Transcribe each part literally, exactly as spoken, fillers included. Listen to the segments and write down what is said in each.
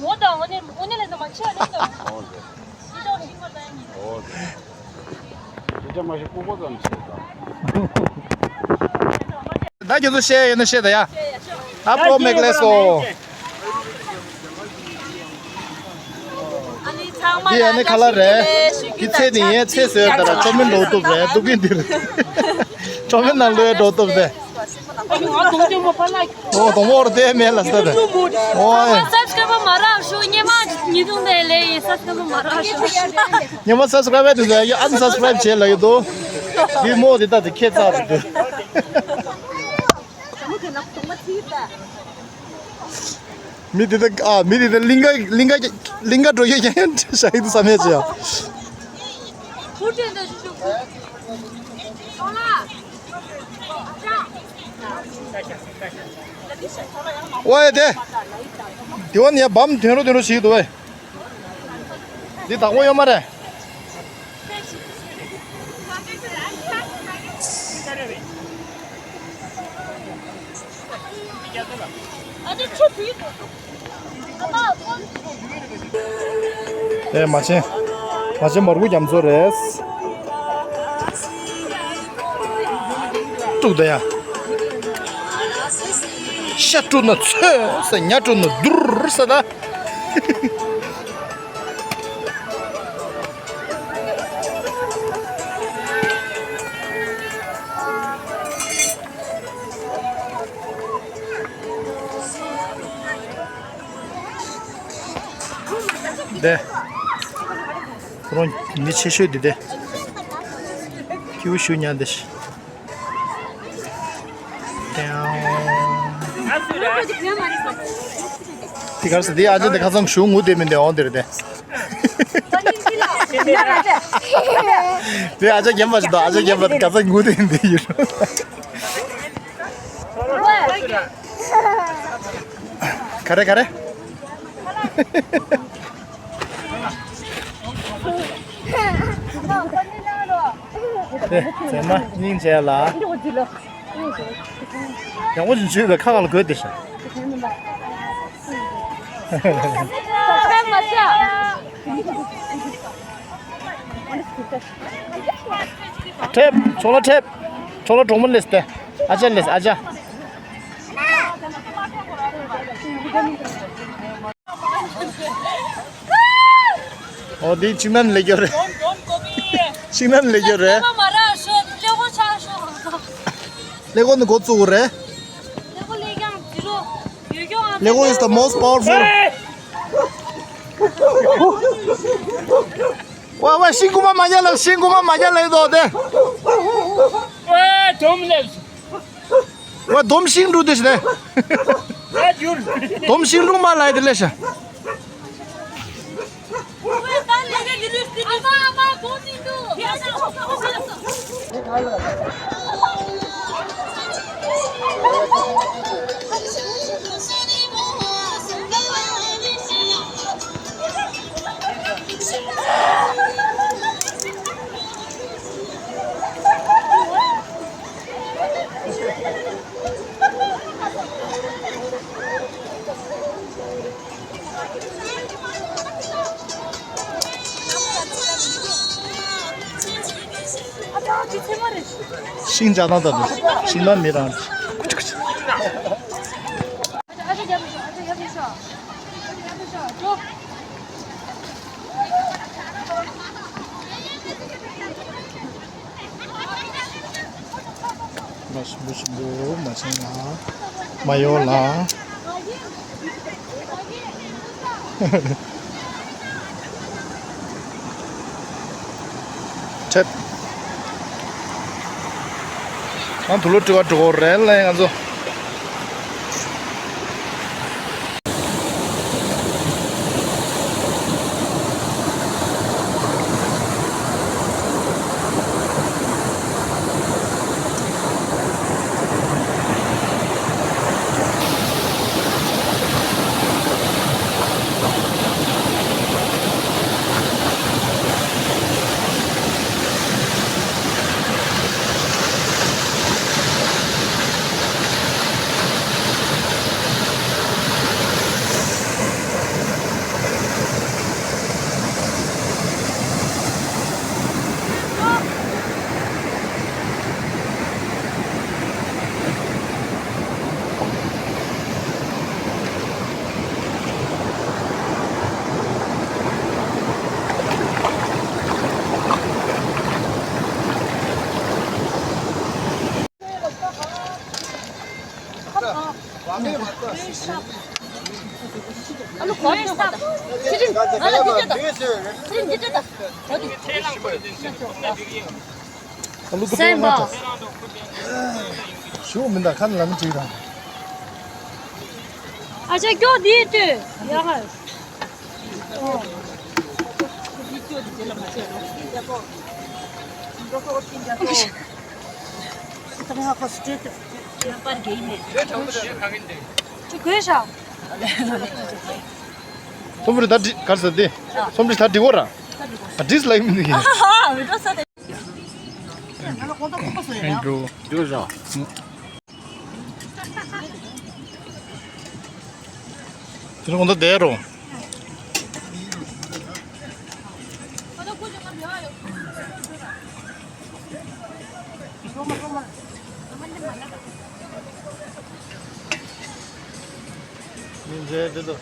ངོ་དང་དངོས་གནས་དངོས་གནས་ལས་ད་མ་ཆེ་བ་ནས་དང་། ཨོ་ལེ། ཅི་ལྟར་ཤིང་མར་ད་ཡིན། ཨོ་ལེ། དེ་ཚོ་མ་ཤེས་ལྐུགས་པ་ཙམ་བྱས་དང་། ད་ཁྱོད་ཚོ་བཤད་ཡོད་ན་བཤད་ད་ཡ། ཨ་པོ་མེག་ལེ་སོ། འདི་ཡ་ནི་ཁ་ལག་རེད། འདི་ཚེ་ནི་ཡའི་ཚེ་བཟོས་ད་ར་ཆོ་མིན་འགྲོ་ཐུབ་རེད་འདུག་གིན་འདིར། ཆོ་མིན་ནང་ལོས་འགྲོ་ཐུབ་རེད། ཨོ་དང་པོར་དེ་མེད་ལ་ས་ད། ཨོ་སབ་སི་ཀ་རབ་མ་རག་ཤོ་ཉེ་མ་ཉི་དུང་དེ་ལས་ཡིན་སབ་སི་ཀ་རབ་མ་རག་ཤོ། ཉེ་མ་སབ་སི་ཀ་རབ་དེ་ཟ་ཡ་ཨན་སབ་སི་ཀ་རབ་བྱས་ལ་ཡོད་དོ། འདི་མོ་དེ་ད་དེ་ཁྱེད་ཚ་རེད་དོ། མི་དེ་དག་ཨ་མི་དེ་དག་གླིང་ག་གླིང་ག་གླིང་ག་འགྲོ་ཡོད་ཀྱང་ཤ་ཡི་དུ་བསམ་ཡས་བྱས་ཡ། ཝའེ་དེ། དེ་བ་ནི་ཡ་བམ་དོན་རོ་དོན་རོ་ཞིག་འདུག་བས། འདི་བདག་པོ་ཡོད་མ་རེད། ཨ་ནི་ཆུ་བུད་འདུག་ཨ་མ་ཁོང་། ཨེ་མ་ཆེན། མ་ཆེན་མར་ཁུ་རྒྱ་མཚོ་རེད། དཀྲུག་ད་ཡ། ཤ་དཀྲུག་ན་ཚོས་ཟེར། ཉ་དཀྲུག་ན་དུར་ཟེར་ད། དེ། ཁོ་རང་མི་ཆེ་ཤོས་དེ་དེ། ཁྱེའུ་ཞུ་ཉན་དེ་ཤི། དེ་གར་ས་དེ་ཨ་ཅག་དེ་ཁ་སང་ཞུ་ངུ་དེ་མིན་དེ་འོང་དེ་རེད་དེ། དེ་ཨ་ཅག་རྒན་པ་ཞིག་དང་ཨ་ཅག་རྒན་པ་དེ་ག་ས་ངུ་དེ་མིན་དེ་ཡིན། ག་རེ་ག་རེ། དེ་ཚེ་མ་སྙིང་རྗེ་ལ། ཡང་བོ་ཅིག་འཇུས་པའི་ཁ་ཁ་ལ་དགོས་ཏེ་ཤ། ཁྲེབ། ཆོ་ལོ་ཁྲེབ། ཆོ་ལོ་གྲོགས་མོ་ལེས་ཏེ། ཨ་ཅག་ལེས་ཨ་ཅག་ཨོ་འདི་ཆིང་ནན་ལེགས་ཡོད་རེད། ཆིང་ནན་ལེགས་ཡོད་རེད། ཀླད་ཀོར་ནི་འགོ་བཙུགས་རེད། ཀླད་ཀོར་is the most powerful. ཝ་ཝ་ཤིང་ཀུ་མ་མ་རྒྱ་ལ་ཤིང་ཀུ་མ་མ་རྒྱ་ལ་ཡོད་དོ་དེ། ཝ་དོམ་ཤིང་འབྲུ་དེ་ཤི་ནས། དོམ་ཤིང་འབྲུ་མ་ལ་ཡི་དེ་ལས་ཤ། ཤིང་ཅ་དང་ད་དུ་ཤིང་ན་མི་རང་། མ་ཞིམ་པོ་ཞིམ་པོ་མ་བྱན་ལ། མ་ཡོ་ལ། ཁྲེབ། ང་དུ་ལོ་དྲི་བ་འགྲོ་གོ་རེད་ལ་ང་ཚོ། ཨ་ལུ་ཀུ་ཏེ་ང་ཏོ། ཞུ་མི་འདའ་ཁ་ནི་ལ་མི་བྲིས་དང་། ཨ་ཅག་སྐྱོ་དེ་ལྟོས་ཡག་ག། ཅི་གོས་ཤ། ཚོམ་བུ་རི་ད་འགྲིག་གར་ཟེར་ཏེ། ཚོམ་བུ་རི་ད་འགྲིག་གོ་ར། ཨ་འགྲིག་ལ་ཡིན་མི་འདུག་གི། ཨེན་ཌྲུ། འགྲིག་ར། དེ་རིང་ཁོང་ཚོ་བསྡད་རོ། མི་མཇལ་དེ་ཚོ།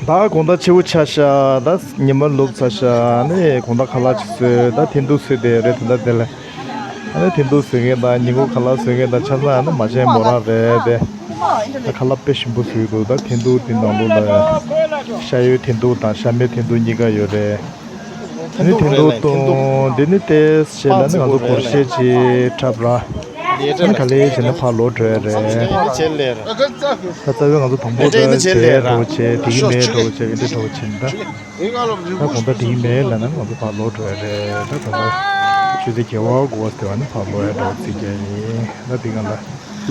ད་དགོང་དག་ཕྱི་པོ་ཆགས་ཤག་ད་ཉི་མ་ལུག་ཚར་ཤག་ནི་དགོང་དག་ཁ་ལག་ཅིག་བཟོས། ད་འཐེན་ཐུག་བཟོས་བསྡད་རེད། ད་ལྟ་དེ་ལ་ཨ་ནི་འཐེན་ཐུག་བཟོ་མཁན་དང་ཉིན་གུང་ཁ་ལག་བཟོ་མཁན་དང་ཆ་ཚང་ཨ་ནི་མ་བྱན་མོ་རང་རེད་དེ། ད་ཁ་ལག་དཔེ་ཞིམ་པོ་བཟོས་འདུག་ད་འཐེན་ཐུག་དེ་ནང་ལོགས་ལ་ཤ་ཡོད་འཐེན་ཐུག་དང་ཤ་མེད་འཐེན་ཐུག་གཉིས་ཀ་ཡོད་རེད། ཨ་ནི་འཐེན་ཐུག་བཏུང་། འདི་ནི་ཏེས་བྱས་ན་ནི་ང་ཚོ་སྒོར་གཞས་ཅིག་འཁྲབ་ར། ཨ་ནི་ག་ལེ་བྱས་ན་ཕར་ལོག་འགྲོ་ཡ་རེད། ད་རྩ་བའི་ང་ཚོ་དང་པོ་ད་དེ་མེད་འགྲོ་བྱས་དེ་འདྲ་འགྲོ་བྱས་ནི་ད། ད་དགོང་དག་དེ་མེད་ལབ་ན་ང་ཚོ་ཕར་ལོག་འགྲོ་ཡ་རེད། ད་དགོང་དག་ཆུ་ཚོད་བརྒྱད་པ་དགུ་པ་དེ་བ་ནི་ཕར་ལོག་ཡ་འགྲོ་རྩིས་རྒྱག་ཡིན། ད་དེ་ག་ལ་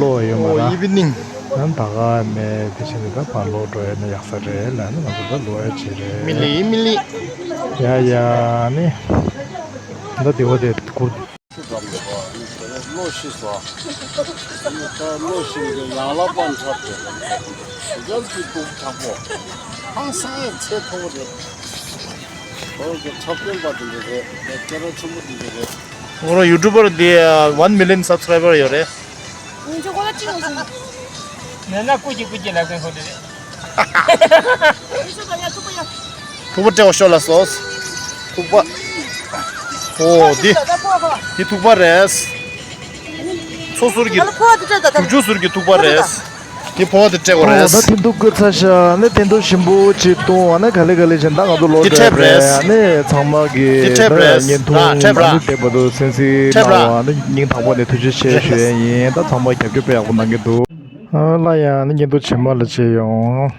ལོག་ཡ་ཡོད་མ་རེད། ཨོ་ཡི་བི་ནིང་། ད་ད་ག་མེད། དེ་བྱས་ནས་ད་ཕར་ལོག་འགྲོ་ཡ་ནི་ཡག་ས་རེད་ལབ་ན་ང་ཚོ་ད་ལོག་ཡ་བྱེད་རེད། མི་ལི་མི་ལི། ཡ་ཡ་ནི། ད་དེ་བ་དེ་ཁུར། ཆུ་འགྲམ་ལ་བ་ནི་བྱས་ན་གློ་ཤི་སོ། ད་གློ་ཤི་གི་ཡང་ལ་པང་འཁྲབ་དེ་རྒྱལ་གྱི་སྡུག་དྲག་པོ། ཧང་སང་ཡང་ཚེ་མཐོ་བོ་རེད། ཁོ་གི་འཁྲབ་སྟོན་པ་དེ་འདྲ་རེད། སྐད་གྲགས་ཆེན་པོ་དེ་འདྲ་རེད། ཁོ་རང་ཡུ་ཊུབ་པར་དེ་ཝན་མི་ལི་ཡན་སབ་སི་ཀ་རའི་བར་ཡོད་རེད། ཉིན་ཆོག་ཁོ་ལ་ཅི་ཡོང་སོང་། ནས་ན་ཀུ་ཅི་ཀུ་ཅི་ལབ་མཁན་ཁོ་དེ་རེད། ཐུག་པ་སྤྲད་འོ་ཤོག་ལ་སོ། ཐུག་པ། ཨོ་འདི། འདི་ཐུག་པ་རེད། མཚོ་ཟུར་གྱི། དུག་ཆུ་ཟུར་གྱི་ཐུག་པ་རེད། འདི་ཕོ་བ་དེ་སྤྲད་དགོས་རེད། ཨོ་ད་འཐེན་ཐུག་བསྐོལ་ཚར་ཤག་ཨ་ནི་འཐེན་ཐུག་ཞིམ་པོ་ཅིག་བཏུང་། ཨ་ནི་ག་ལེ་ག་ལེ་བྱས་ད་ང་ཚོ་ལོག་འདི་འགྲོ་ཡ་ཁྲེབ་རེད། རེད། ཨ་ནི་ཚང་མ་གི་འདི་ད་ཁྲེབ་རེད། བརྙན་ཐུང་ཨ་ཁྲེབ་མ་རེད། ལུས་བསྡད་པ་དུ་གསན་གཟིགས་ཁྲེབ་གནང་བ་རེད། ཨ་ནི་སྙིང་ཐག་པ་ནས་ཐུགས་རྗེ་ཆེ་ཞུ་ཡ་ཡིན། ད་ཚང་མ་རྒྱབ་སྐྱོར་དཔེ་ཡག་པོ་གནང་གི་འདུག་ཨ་ལ་ཡ་ཨ་ནི་བརྙན་ཐུང་རྗེས་མ་ལ་མཇལ་ཡོང་།